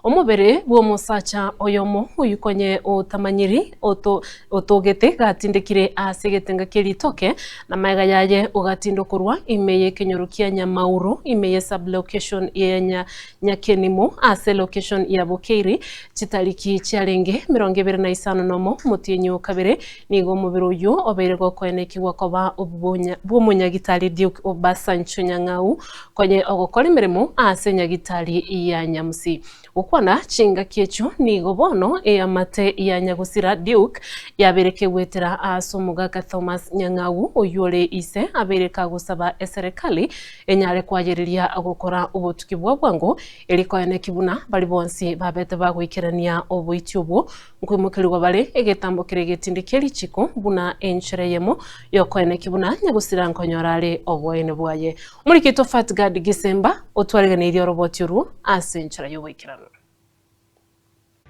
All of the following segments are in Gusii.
Omobere bw'omosacha oyomo oyio konye otamanyiri otogete gatindekire ase egetenga kie ritoke, na magega yaye ogatindokorwa ime y'ekenyoro kia Nyamauro ime ye sub-location ya Nyakenimo ase location ya Bokeiri chitariki chiarenge 25 nomo omotienyi o kabere. Nigo omobere oyio obeire gokoenekigwa koba bw'omonyagitari Duke Obasanjo Nyang'au konye ogokora emeremo ase enyagitari ya Nyamusi. Gokwana chingaki echio nigo bono eamate ya nyagosira Duke yabeire kegwetera ase omogaka Thomas Nyang'au oyio ore ise abeire kagosaba eserekari enyare kwayereria gokora obotuki bwa bwango erio koeneki buna baria bonsi babete bagoikerania oboiti obwo Nkoimokerigwa bare egetambo kere egetindi kie richiko buna enchera eyemo y'okoeneki buna nyagosira nkonyora are oboene bwaye. Omorikito Fatgard Gisemba otwareganeirie oroboti orwo ase enchera y'oboikeranu.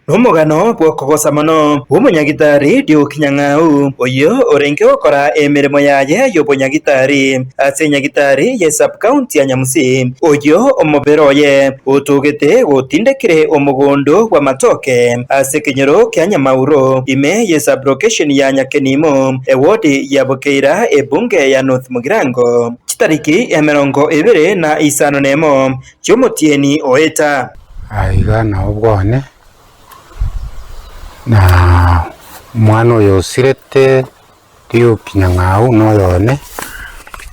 Nomogano bw'okogosa mono bw'omonyagitari Duke Nyang'au, oyio orenge gokora emeremo yaye y'obonyagitari ase enyagitari ye sub-county ya Nyamusi, oyio omobere oye otogete gotindekire omogondo bw'amatoke ase ekenyoro kia Nyamauro, ime ye sub-location ya Nyakenimo, ewodi ya Bokeira, ebunge ya North Mugirango, chitariki 21 chi'omotienyi oeta. Aiga nao bwane, na omwana oyo osirete Rioki nyang'au noyone,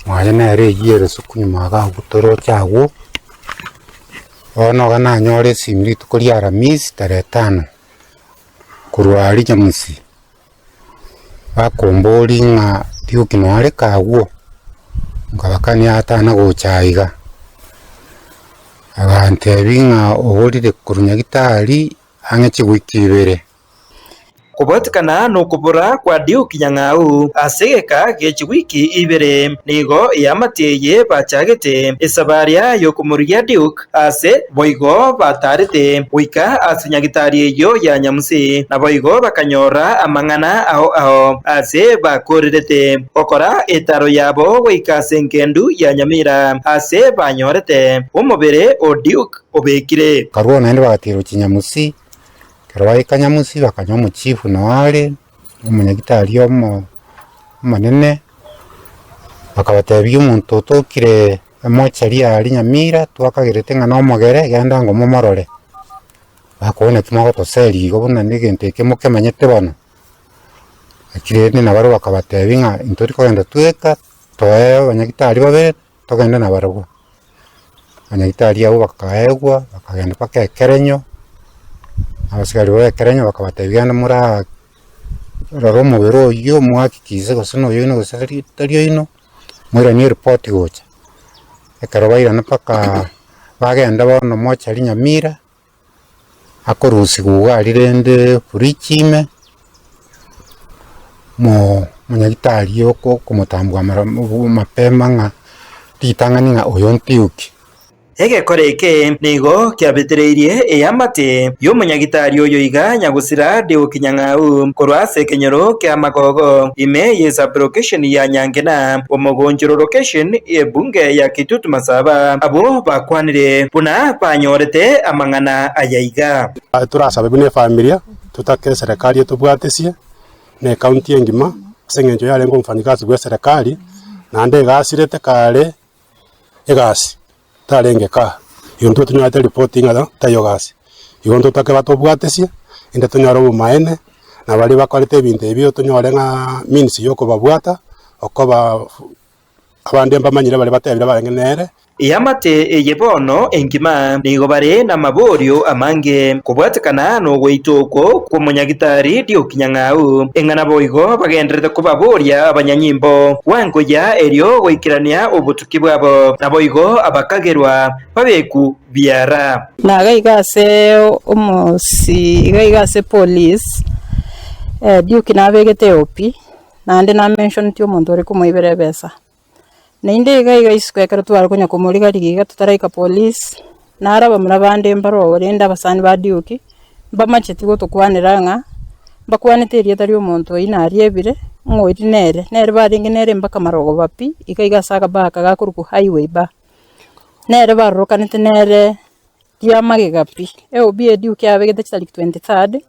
mwaye nere eyio ere suku nyuma iga agwo toroche agwo, bono iga nanyora esimi rituko ria aramisi tarehe tano, korwa aria nyamusi, bakomboria ng'a rioki noareke agwo, nkabakania atana gocha aiga, agantebia ng'a oborire korwa nyagetari ang'e chiwiki ibere. Kobwatekana nokobora kwa Duke Nyang'au ase egeka gie chiwiki ibere, nigo eamate eye bachagete esabaria y'okomorigia Duke ase boigo batarete goika ase nyagitari eyio ya Nyamusi, naboigo bakanyora amang'ana ao ao ase bakorerete gokora etaro yabo goika ase engendu ya Nyamira ase banyorete omobere o Duke obekire. Bakarua naende bagatiirwa chinyamusi. Ekero baika nyamusi bakanywa omochifu noo are, omonyagitari omo omonene, bakabatebia omonto otokire emochari aria nyamira twakagerete ng'a nomogere genda ango momorore. Bakobua naki mogotoseria igo buna na egento eke mokemanyete bono. Lakini rende nabarabwo bakabatebia ng'a intori kogenda tweka, toe abanyagitari babere. Togende nabarabwo. Abanyagitari abwo bakaegwa, bakagenda mpaka ekerenyo, abasigari ba ekerenyo bakabatebia genda moraa rora omobere oyio moakikise gose na oyoino gose tari tari oino, moiranie eripoti gocha. Ekero bairana mpaka bagenda bono mochari Nyamira. Akorusigwa iga aria rende fridge ime, mo omonyagitari okomotambua mara mapema ng'a ritang'ani ng'a oyo ntiuki. Egekora eke nigo kiabetereirie eamate y'omonyagitari oyo iga nyagosira Deuki Nyang'au korwa ase ekenyoro kia Magogo ime ye sub-location ya Nyangena omogonchoro location y'ebunge ya Kitutu Masaba abwo bakwanire buna banyorete amang'ana aya iga. Torasabe buna efamilia, totake eserekari etobwatesie, na ecounty engima, ase eng'encho yarenge omofanyikazi bwa eserekari, naende egasirete kare egasi, tarenge kaa. Igo intwe tonyorete ripoti ng'a taiyo gasi. Igo ntotake batobwatesie, inde tonyore obomaene, na baria bakorete ebinto ebio tonyore ng'a means ya okobabwata, okoba. Abande mbamanyire baria batebire barenge nere. Eamate eye bono engima nigo bare namaborio amange kobwatekana nogoitwa okwo kw'omonyagitari Duke Nyang'au. Eng'ana boigo bagendererete kobaboria abanyanyimbo bwango-ya erio goikerania obotuki bwabo, naboigo abakagerwa babeku biara. Na iga iga ase omosi iga iga ase police, Duke nabegete eOP. Naende namentioneti omonto ore komoibera ebesa. Naende iga iga isiko ekero tware konya komoriga-rigia iga totaraika police, naro abamura bande mbaroo rende abasani ba Duke, mbamacheti gotokwanera ng'a mbakwanete erieta ria omonto oyio nariebire, ng'a oyio nere, nere barenge nere mpaka marogoba pi, iga iga ase akabaa aka gakorokwa highway bar. Nere barorokanete nere. Ria magega pi, EOB e Duke yabegete chitariki 23rd,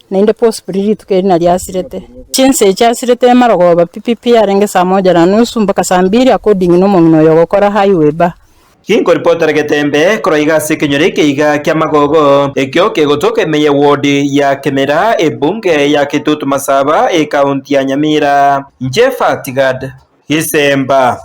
naende possibly rituko eri nario asirete. Chinsa echi asirete emarogoba pi pi pi yarenge saa moja na nusu mpaka saa mbili according na omong'ina oyo ogokora highway bar. Ginkoripotera getembe korwa iga ase ekenyoro eke iga ki'amagogo, ekio kegotoka ime ye ward ya Kemera, ebunge ya Kitutu Masaba, ekaunti ya Nyamira. Inche Fatigad Gisemba.